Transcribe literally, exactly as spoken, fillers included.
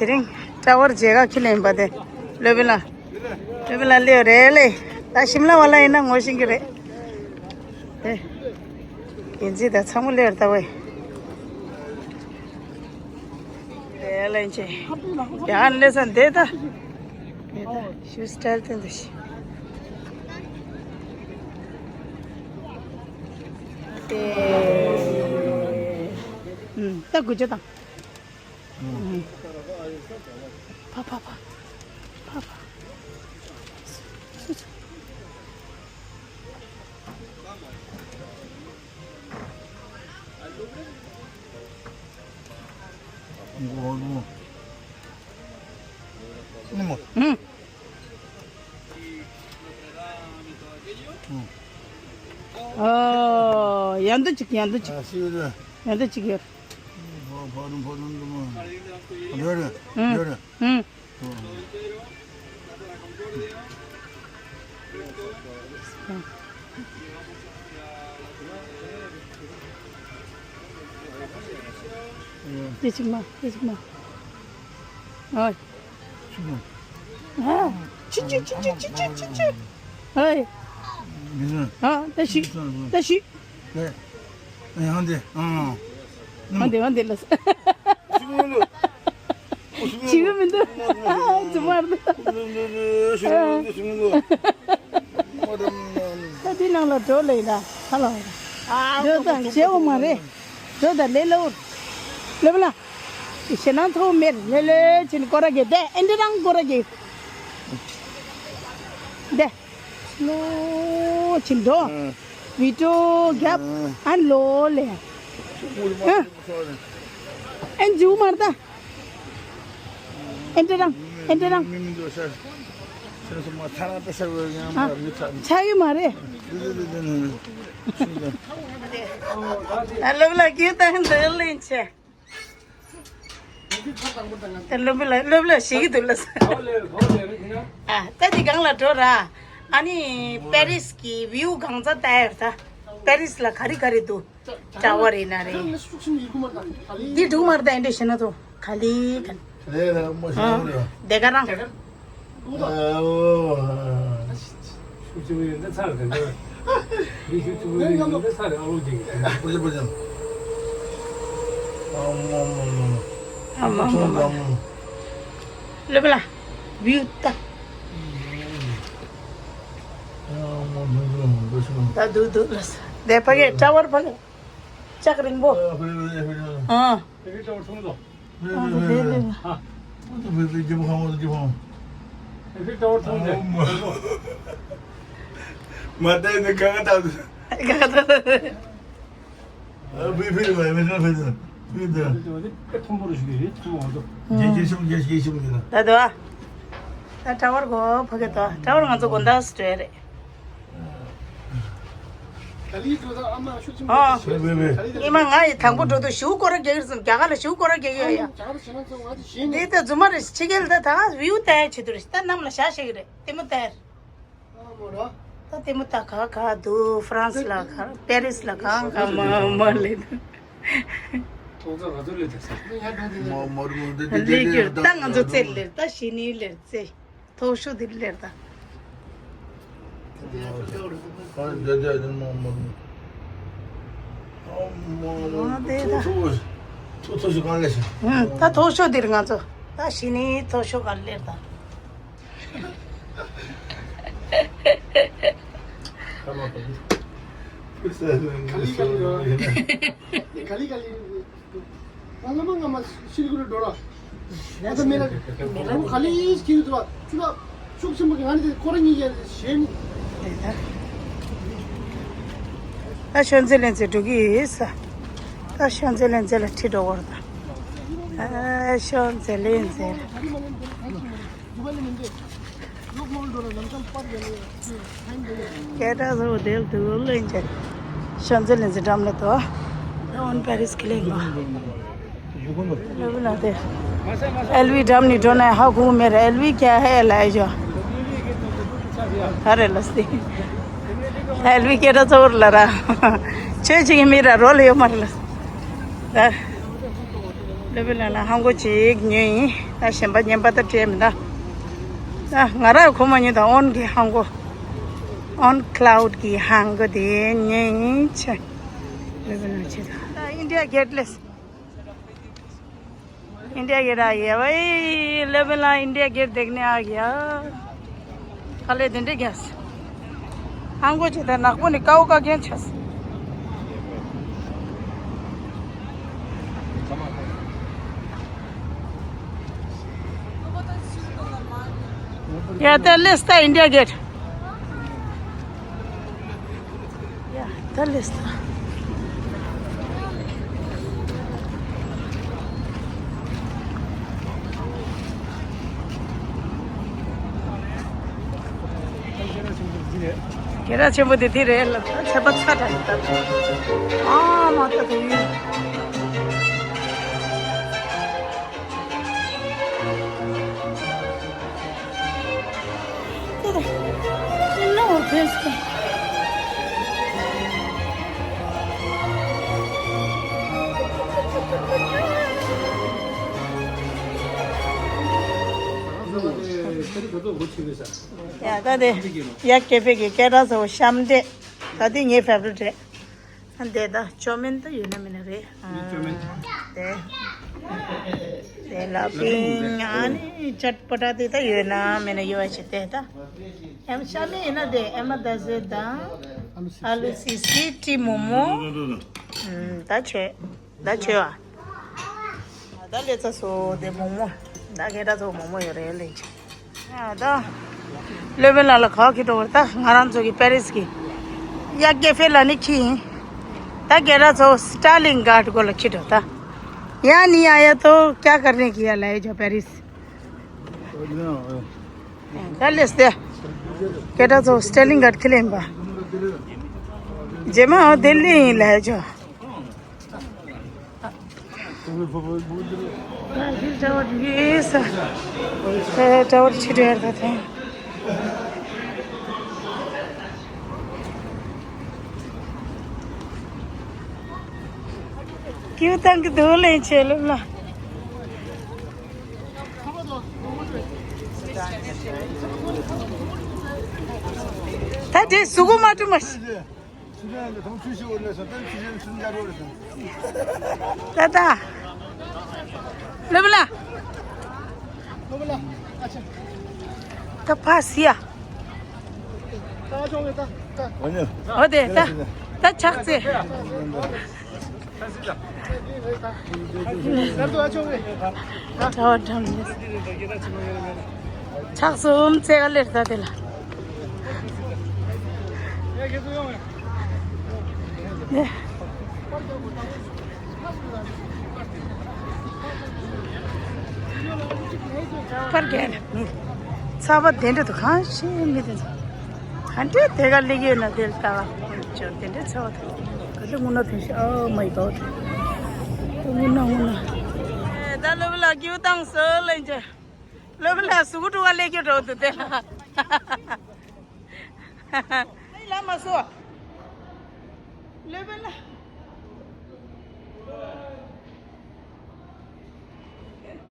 དེ་རིང་ཊ་ཝར་མཇལ་ཁ་ཁྱེར་ལེན་པ་དེ་སློབ་དཔོན་ལགས། སློབ་དཔོན་ལགས་སླེབས་རེད་ལེ། ད་ཤིམ་ལ་བ་ལ་ཡིན་ན་ངོ་ཤེས་ཀྱི་རེད། དེ། ཡིན་གཅིག་ད་ཚང་མ་སླེབས་རེད་ད་ཝེ། དེ་ལེན་ཆེ། ཡང་ལེ་སན་དེ་ད། དེ་ད་ཤུ་སི་ཊའིལ་དེ་འདུག་ཤི། དེ། ད་དགུ་བཅུ་དང་། ཕ་ཕ་ཕ། ཕ་ཕ། སུ་སུ། ཨུམ། ཨོ། ཡ་འདུ་ཅིག་ཡ་འདུ་ཅིག་ཡ་འདུ་ཅིག་ཡོད། ཨུམ། ཨུམ། དེ་ཅིག་མ་དེ་ཅིག་མ། ཨོ། ཨ། ཅི་ཅི་ཅི་ཅི། ཨོ། ཨ། ད་ཤི། ད་ཤི། ཡང་དེ། ཨང་། ཨང་དེ་ཨང་དེ་ལ། ཅི་གི་མི་འདུག་ཨ། ཙི་མར་འདུག་ད་དེ་ནང་ལ་འགྲོ་ལེ་ཡིན་ད། ཧ་ལོ། འགྲོ་དང་བྱེད་འོ་མ་རེད། འགྲོ་དང་ལེ་ལོ། ལེ་བ་ལ། ཞེ་ན་ཐོ་མེར་ལེ་ལེ་ཆེན་ཀོ་ར་གེ་དེ་ཨེ་འདྲ་རང་ཀོ་ར་གེ། དེ། ལོ་ཆེན་འགྲོ། བི་ཏོ་རྒྱབ། ཨན་ལོ་ལེ། ཨན་ཇུ་མར་ད། ཨེ་འདྲ་རང་། ཨེ་འདྲ་རང་། ཆག་གི་མ་རེད། ཨ་ལབ་ལ་གི་ད་འདི་ལེན་ཆེ། ད་སློབ་ལ་སློབ་ལ་ཞིག་གི་འདུག་ལ། ཨ་ད་འདི་སྒང་ལ་འགྲོ་ར། ཨ་ནི་པེ་རིས་ཀྱི་བིའུ་གང་ཚ་ལྟ་ཡར་ད། པེ་རིས་ལ་ག་རེ་ག་རེ་འདུག་ཊ་ཝར་ཡིན་ན་རེད། འདི་འབྲུག་མར་ད་འདྲ་ཞེ་ན་ཐོ་ག་ལི་ག་ལི། ཨ་དེ་ག་རང་། ཨ་ཨོ། ཤུགས་ཆེ་བོ་ཡོད་འདི་ཚར་དེ་འདྲ། མི་ཤུགས་ཆེ་བོ་ཡོད་འདི་ཚར་ཨ་ལོ་ཅིག་པུ་ཅ་པུ་ཅ། ཨ་མ་མ་མ་མ། ཨ་མ་མ་མ། ལོ་བ་ལ། བིའུ་ད། ད་དུ་དུ་ལ་ས། དེ་ཕ་གི་ཊ་ཝར་ཕ་གི། ལྕགས་རིང་པོ། ཨ། ཨ་དེ་དེ་ལེ། ཨ། མ་བལྟས་ནས་ག་ག་ད། ག་ག་ད། ཨ་བི་ཕི་ལ་མེ་ཏྲ་ཕེ་ཏ་ཕེ་ཏ། ཐུམ་པོ་རུ་ཞུགས་ཡོད་ཐུམ་པོ་ང་ཚོ། རྒྱལ་རྒྱལ་ཤོག་རྒྱལ་རྒྱལ་ཤོག་ཡིན་ན། ད་དུ་ཨ། ད་ཊ་ཝར་གོ་ཕ་གི་ད་ཊ་ཝར་ང་ཚོ་དགོན་ད་སི་ཊེ་རེད། ཨ། ཉི་མ་ང་ཡི་དང་པོ་འགྲོ་དུས་ཞུ་སྐོར་ར་རྒྱག་གི་སོང་རྒྱ་གར་ལ་ཞུ་སྐོར་ར་རྒྱག་ཡོད་ཡ། འདི་ད་རྫུན་མ་རེད་ཕྱི་རྒྱལ་ད་ད་བིའུ་ལྟ་ཡ་ཆེད་དུ་རེད་ད་གནམ་ལ་ཞག་ཤེག་རེད་ལྟད་མོ་ལྟ་ཡ་རེད། ད་ལྟད་མོ་ད་ག་ག་འདུག་ཧྥ་རན་སི་ལ་ག་པེ་རི་སི་ལ་གང་ག་མ་མ་ལེ་འདུག་ཐོག་ཚ་ག་ཚོད་ལེ་ཐེབས་ས། མ་མ་རུ་འདི་འདི་ལེ་གི་ད་ང་ཚོ་རྩེ་ལེ་ད་ཞི་ནི་ལེ་རྩེ། མཐོ་ཤོས་འདིར་སླེབས་ད། ཨ་དེ་ད། ཐུག་ཐུག་ཞིག་གང་ལས་ཤིག་ད་མཐོ་ཤོས་འདིར་ང་ཚོ་ད་ཞི་ནི་མཐོ་ཤོས་གར་སླེབས་ད། ག་ལི་ག་ལི། ང་ང་མ་ང་མ་ཤི་ལི་གུ་རུ་འགྲོ་ར། ང་ཚོ་མེ་ར་མེ་ར་ག་ལི་ཡིས་ཁྱེར་འདུག་བ། ཁྱོད་ལ་ཤུགས་ཆེན་པོ་གི་ང་ནི་དེ་ཁོ་ར་གཉིས་ཀྱི་ཞེ་ནི། ད་ཤོན་ཛེ་ལེན་ཛེ་འགྲོ་གི་ཡིན་ས། ད་ཤོན་ཛེ་ལེན་ཛེ་ལ་ཁྲིད་འགྲོ་བར་ད། ད་ཤོན་ཛེ་ལེན་ཛེ། སྐད་གྲགས་བཟོ་བ་དེ་དུ་ལེན་ཅན། ཤོན་ཛེ་ལེན་ཛེ་འགྲམ་ལ་དུ། ཨོན་པེ་རིས་ཀི་ལེན་གོ། ལུ་ལ་དེ། ཨེལ་ཝི་འགྲམ་ནི་འགྲོ་ན་ཧ་གོ་མེད་ར་ཨེལ་ཝི་ཀྱ་ཧེ་ལ་ཨེ་ཞོ། ཧ་རེ་ལ་སི། ཨེལ་ཝི་སྐད་གྲགས་ཚོར་ལ་ར། ཆོས་ཅིག་མི་ར་རོ་ལ་ཡོད་མ་ར་ལ། ད། སློབ་དཔོན་ལགས་ལ་ཧང་གོ་ཅིག་ཉོས་ཡིན། ད་གཞན་པ་ཉན་པ་ད་སྤྲད་མི་ད། ད་ང་རང་གོ་མ་ཉོས་ད། ཨོན་གི་ཧང་གོ། ཨོན་ཁ་ལའུ་ཌི་གི་ཧང་གོ་དེ་ཉོས་ཡིན་ཆེ། སློབ་དཔོན་ལགས་ཆེ་ད། ད་ཨིན་ཌི་ཡ་གེ་ཊི་ལས། ཨིན་ཌི་ཡ་གེ་ཊི་ཨ་གི་ཡ་བའི་སློབ་དཔོན་ལགས། ཨིན་ཌི་ཡ་གེ་ཊི་དེག་ནེ་ཨ་གི་ཡ། དཀའ་ལས་དེ་འདྲས་རྒྱག་སོང་། ཧང་གོ་ཅིག་ད་ནག་པོ་ནི་ཀའོ་ཀ་རྒྱན་ཆགས་སོང་། ཡ་ད་ལེས་ད་ཨིན་ཌི་ཡ་གེ་ཊི། ཡ་ད་ལེས་ད། སྐད་གྲགས་ཆེན་པོ་དེ་དེ་རེད་ལ། ད་ཚད་པ་ཚ་དྲགས་ད། ཨ་མ་ད་དུང་ཡིན། ཡ་ད་དེ་ཡ་ཀེ་ཧྥེ་གི་སྐད་གྲགས་ཚ་བོ་ཤམ་འབྲས། ད་དེ་ངའི་ཕེ་ཝ་རི་ཊི་རེད། ཨ་འདི་ད་ཅོ་མིན་ད་ཡོད་ན་མེད་ན་རེད། ཨ་ཅོ་མིན། དེ་དེ་ལ་པིང་ཨ་ནི་ཅཊ་པ་ཊ་དེ་ད་ཡོད་ན་མེད་ན་ཡོད་པ་ཞིག་དེ་ད། ཨེམ་ཤ་མི་ཡིན་ན་དེ་ཨེ་མ་ད་ཟེར་ད། ཨ་ལུ་སི་སི་ཊི་མོག་མོག་ཨུམ་ད་ཆོས་ད་ཆོས་ཨ། ད་ལས་ཚ་སོ་དེ་མོག་མོག་ད་སྐད་གྲགས་ཚ་བོ་མོག་མོག་ཡོད་རེད་ལེ། ཡ་ད། སློབ་དཔོན་ལགས་ལ་ག་པར་འཁྱེར་འགྲོ་བར་ད། ང་རང་ཚོ་གི་པེ་རིས་ཀྱི་ཡ་ཀེ་ཧྥེ་ལ་ནི་འཁྱེར་ཡིན། ད་སྐད་གྲགས་ཚ་བོ་སི་ཊར་ལིང་གྷར་ཌི་སྐོར་ལ་འཁྱེར་འགྲོ་ད། ཡ་ནི་ཡ་ཡ་ཏོ་ཀྱ་ཀར་ནེ་ཀི་ཡ་ལ་ཡ་ཇོ་པེ་རིས། ད་ལེས་ཏེ། སྐད་གྲགས་ཚ་བོ་སི་ཊར་ལིང་གྷར་ཌི་འཁྱེར་ལེན་པ། རྗེས་མ་འོ་ལྡི་ལི་ཡིན་ལ་ཡ་ཇོ། ད་ཕྱིར་ཊ་ཝར་ཡིན་ས། ད་ཊ་ཝར་ཕྱི་དྲོ་ཡར་ད་ཐོན། ཀིའུ་ཏང་གི་དོ་ལེན་ཆེ་ལོ་ལ། ད་དེ་སུ་གུ་མ་ཏུ་མ་ཤི། ད་ད། ལོ་བ་ལ། ད་ཕ་སི་ཡ། འོ་དེ་ད། ད་ཆག་ཚེ། གྲྭ་བ་འགྲམ་ནས། ཆག་སོམ་ཚེ་ག་ལེར་ད་དེ་ལ། ནས། པར་རྒྱག་ནས་མི། ཚ་བ་དེ་འདྲ་དུ་གང་ཤེས་མི་དེ་ཚོ། ག་འདྲས་དེ་ག་སླེབས་ཡོད་ན་དེར་ལྟ་བ། ཅོ་དེ་འདྲས་ཚ་བ་དང་། ག་འདྲས་སྔོ་ནག་དུ་ཤི། ཨོ་མའི་གོཌ། སྔོ་ནག་སྔོ་ནག་ད་སློབ་ལ་ཀིའུ་བཏང་སོ་ལེན་ཅེ། སློབ་ལ་ཟུག་གུ་འགྲོ་བ་སླེབས་ཀྱི་འགྲོ་འདུག་དེ་ལ། ཨེ་ལ་མ་སོ། སློབ་དཔོན་ལགས།